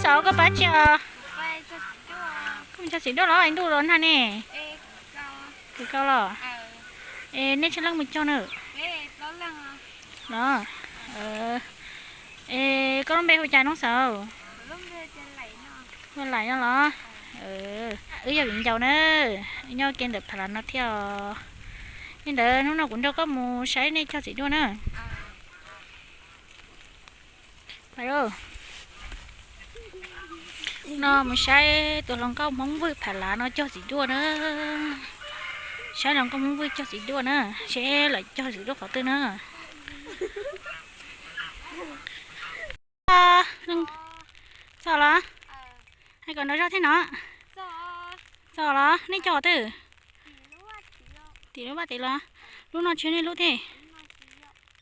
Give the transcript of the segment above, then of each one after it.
Tau koj pab tsi os? Koj mus cog txiv duaj los es ntuj los nag ne? Kuv kau los. Es nej tsawg leej mus cog na? Los. Es koj lub npe hu cas no xav? Hu Laim no los? Wb yog viv ncaus na, wb nyob ke ntawm Phav Lav no thiab os. Li ntawd hnub no kuv nrog koj mus saib nej cog txiv duaj na. No mus saib tus hluas nkauj Hmoob Vwj Phav Lav no cog txiv duaj na. Saib hluas nkauj Hmoob Vwj cog txiv duaj na, seb lawv cog txiv duaj qhov twg na. Txog los? Hais kom nrov zog thiab no. Txog los? Nej cog qhov twg? Tim lub vaj tim los? Lub no tsis yog nej lub thiab?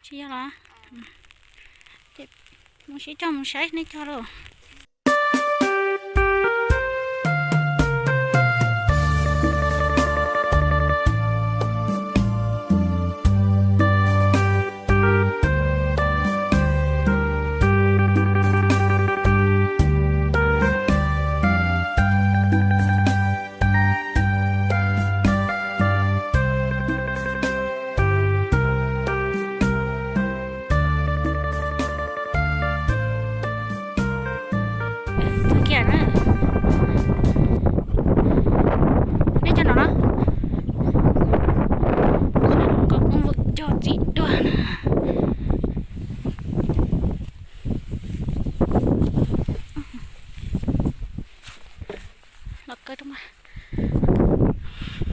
Tsis yog los? Mus sib cog mus saib nej cog lauj. Txog kiag na. Nej cog no los? Saib hluas nkauj Hmoob Vwj cog txiv duaj na. Los kawg rau mas.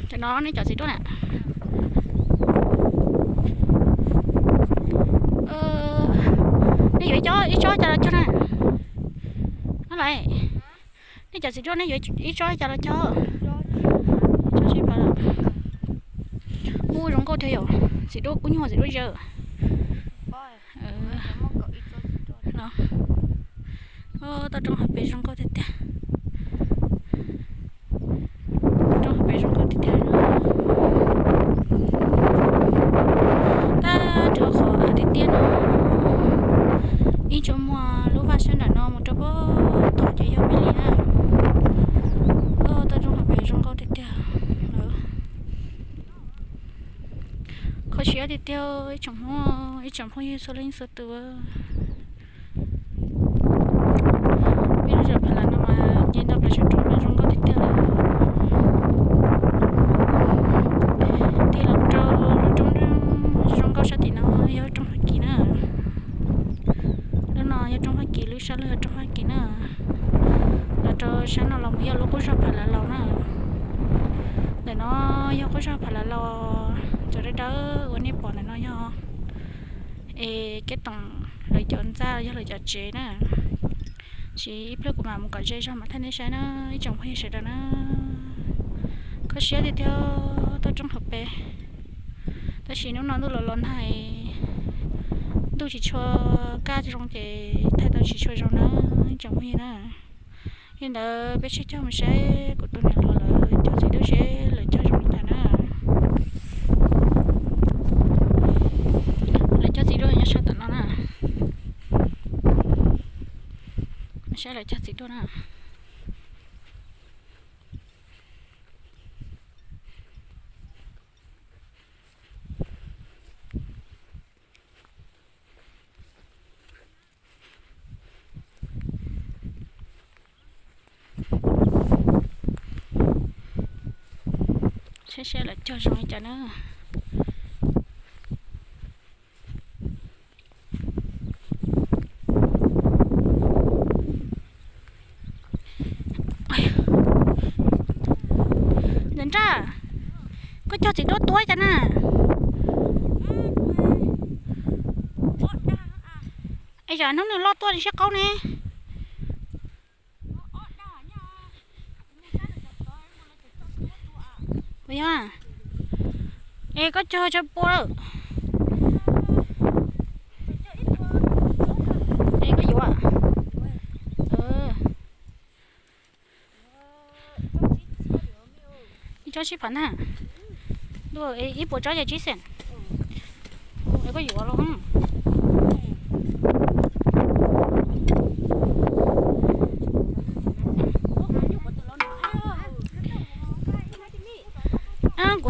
Cov no nej cov txiv duaj na. Nej yuav ib tsob cas los cog na? No los, nej cov txiv duaj nej yuav ib tsob cas los cog? Ub, zoo nkauj tiag yom, txiv duaj kub nyuj txiv duaj zawg. Toj roob hauv pes zoo nkauj tiag tiag. Toj roob hauv pes zoo nkauj tiag tiag. Tag nrho qhov av tiag tiag no, ib tsob muag lub vaj sab nram no mus rau pem tod ces yog peb li na. Toj roob hauv pes zoo nkauj tiag tiag. Kho siab tiag tiag ib tsoom Hmoob, ib tsoom phooj ywg txhua leej txhua tus. Peb lub zos Phav Lav no mas nce ntawm plaws saum roob mas zoo nkauj tiag tiag li. Tig los rau lub roob zoo nkauj sab tim no yog roob Fab Kis na. Lub no yog roob Fab Kis, lub sab lug yog roob Fab Kis na. Los rau sab no los mus yog lub qub zog Phav Lav Laus na. Ntawm no yog qub zog Phav Lav Laus, cov dawb dawb uas nej pom ntawm no yog es Keb Toom lawv cov ntxa, yog lawv cov tsev na. Tab sis ib pliag kuv mam mus kom ze zog mam thaij nej saib na ib tsoom phooj ywg sawv daws na. Kho siab tiag tiag toj roob hauv pes. Tab sis hnub no ntuj los los nag, ntuj tsis tshua kaj zoo ces thaij tau tsis tshua zoo na ib tsoom phooj ywg na. Li ntawd peb sib cog mus saib kuv tus niam hluas lawv cog txiv duaj seb lawv cog zoo li cas na. Lawv cog txiv duaj nyob sab tom no na. Saib lawv cog txiv duaj na. Saib seb lawv cog zoo li cas na. Ntxawm Nraj, koj cog txiv duaj tuab cas na? Es yam hnub nws loj tuaj nws siab qaub ne. Puas yog? Es koj cog tsawg pua lawm? Es koj yuav? Ib tsob tsib phav ntag. Ib puas tsob ces tsib xees. Es koj yuav los?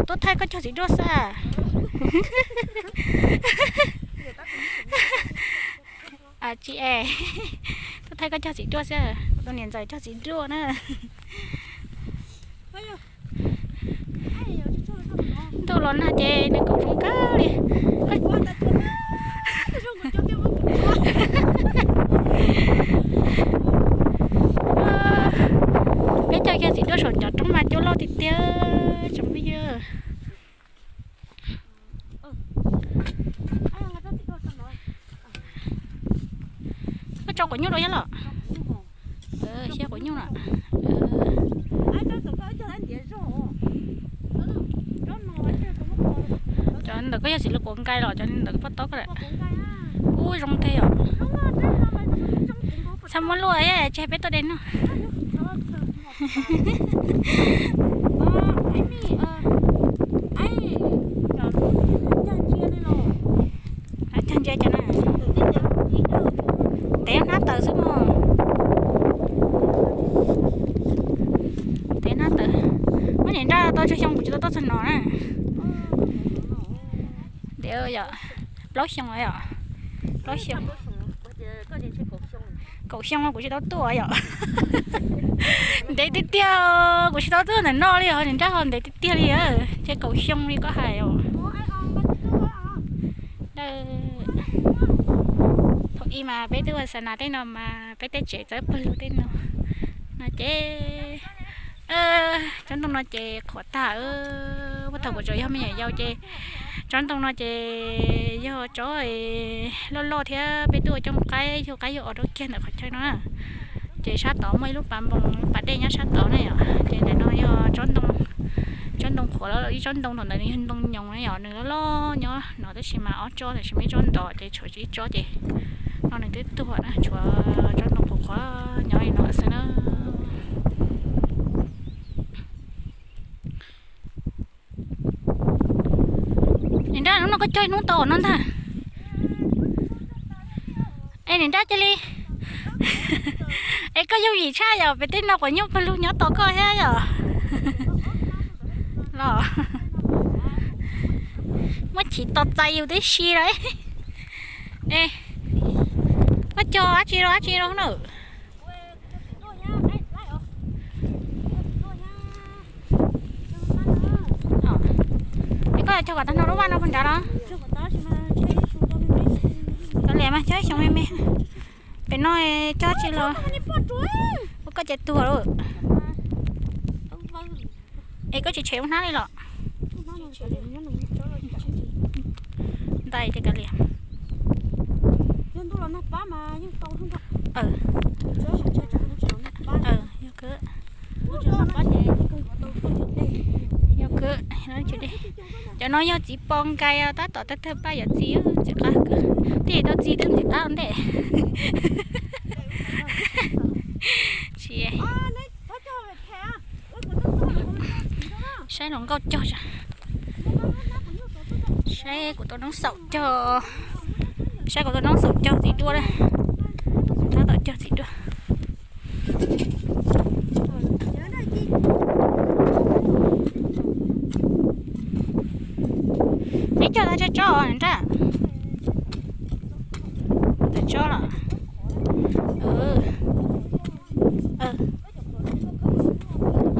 Tuaj thaij koj cog txiv duaj xwb. Tsis es, tuaj thaij koj cog txiv duaj xwb, kuv tus niam ntxawm cog txiv duaj na. Ntuj los nag ces nws kuj zoo kawg li. Peb cog kiag txiv duaj saum cov roob mas cua loj tiag tiag tsoom phooj ywg. Koj tso quav nyuj rau thiab los? Siab quav nyuj na. Cov ntawm koj yog txiv lws quav nqaij los cov ntawm koj pob taub ko lawm? Ub zoo tiag yom. Txhob muab luaj tsis peb tuaj de noj. Cog ntsia cov na. Ntev hnab taws xwb mog. Ntev hnab taws. Muab niam nraj tau tsawg xyoo kuv tsis tau tuaj txog no na. Ntev yom, plaub xyoo yom, plaub xyoo. Kaum xyoo kuv tsis tau tuaj yom. Ntev tiag tiag, kuv tsis tau tuaj ntawm no li os, niam nraj ho ntev tiag tiag li, ces kaum xyoo li koj hais os. Thaum ub mas peb twb ua xa nas tej no mas peb tej tsev txawb pawg lug tej no, no ces tsob ntoo no ces qhuav tag. Puag thaum kuv tseem yog me nyuam yaus ces tsob ntoo no ces yog tsob loj loj thiab peb twb ua cooj qaib yug qaib yug os rau kiag ntawm qhov chaw no na. Ces sab tod muaj ib lub pas npoos pas dej nyob sab tod na yom, ces ntawm no yog tsob ntoo, tsob ntoo qhuav, ib tsob ntoo thaum ntawd nws yog ntoo nyoos na yom, nws loj loj nyob no tab sis mas ob tsob tab sis muaj ib tsob nto ces tshuav ib tsob ces no nws twb tuag na, tshuav tsob ntoo qhuav qhuav nyob li no xwb na. Niam nraj, hnub no koj cog ib hnub tau no ntag. Es niam nraj cia li, es koj yooj yim tshaj yom, pem tej no quav nyuj pawg lug nyob tos koj thiab yom. Los muab chiv tos txais yus tib si lawm. Es koj cog dab tsi rau dab tsi rau na? Es koj cog kom tag nrho lub vaj no puag nrad los? Kav liam mas cog ib xyoos me me. Pem no cog tsis los ua koj ces tuag lawm. Es koj tsis tshem ua hnab li los? Ntais ces kav liam. Yog kawg. Yog kawg. Cov no yog txiv pos nkais tab tom tawg tawg paj yom, txiv, txiv qab kawg. Twb tau txiv twb txiv qab ua ntej. Tsis, saib hluas nkauj cog tso. Saib kuv tus noob xaum cog, saib kuv tus noob xaum cog txiv duaj na. Tab tom cog txiv duaj. Neb cog tag tsawg tsob os nraj? Tawm tsob los?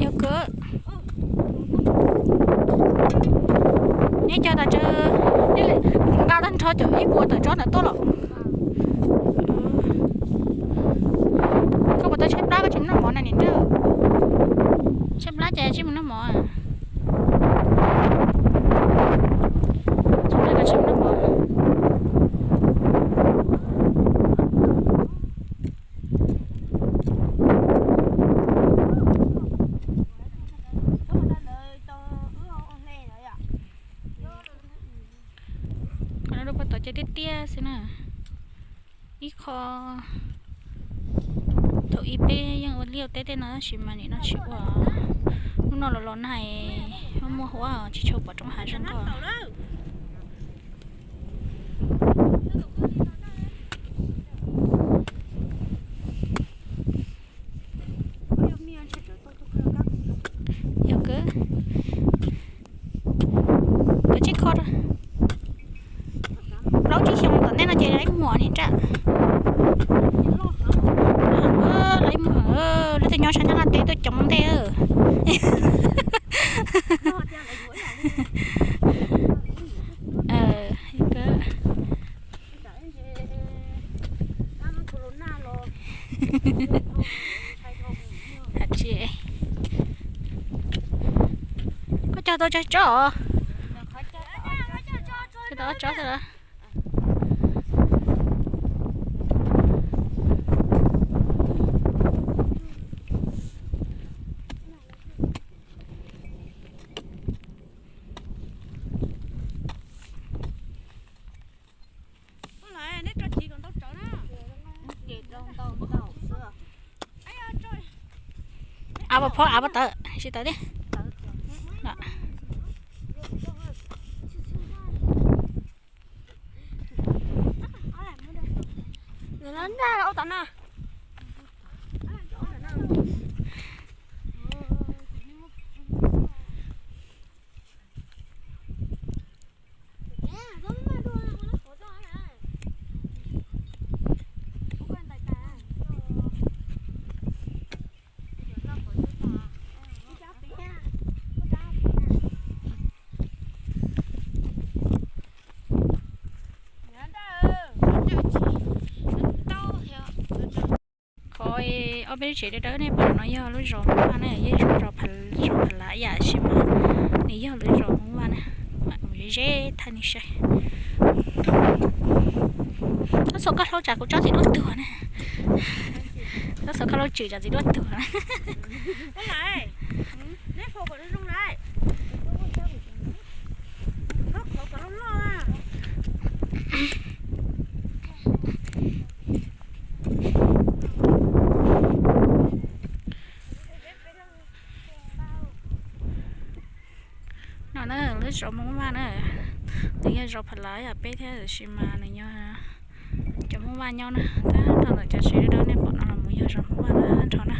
Yog kawg. Neb cog tas tsawg, nqa tag nrho cov ib puas tawm tsob ntawd tuaj los? Koj puas tau tshaib plab koj tsis mus noj mov na niam nraj? Tshaib plab ces tsis mus noj mov. Tshaib plab koj tsis mus noj mov. Qhov no rau puag tom ces tiaj tiaj xwb na. Ib qho thaum ub peb yeej ua liaj ua teb tej no tab sis mas nim no tsis ua. Hnub no los los nag, muaj huab tsis tshua pom roob hav zoo nkauj. Yog kawg. Nyob sab Nyab Laj teb tuaj coob ntej. Koj cog tau tsawg tsob? Tau ob tsob xwb los? Av phob av phob tawm tsis tawm tiag. Qhov ob peb lub tsev dawb dawb nej pom no yog lub zos Hmoob Vaj na, yog zos, zos Phav Lav ib yam, tab sis mas nws yog lub zos Hmoob Vaj na. Mam mus ze ze thaij nej saib. Tab sis koj hlob tsam kuv tsob txiv duaj tuag na. Tab sis koj hlob tswm tsam txiv duaj tuag na. No na, lub zos Hmoob Vaj na, nws yog zos Phav Lav ib yam peb thiab, tab sis mas nws yog cov Hmoob Vaj nyob na. Tab sis ntawm cov tsev dawb dawb nej pom no los mus yog zos Hmoob Vaj tag nrho na.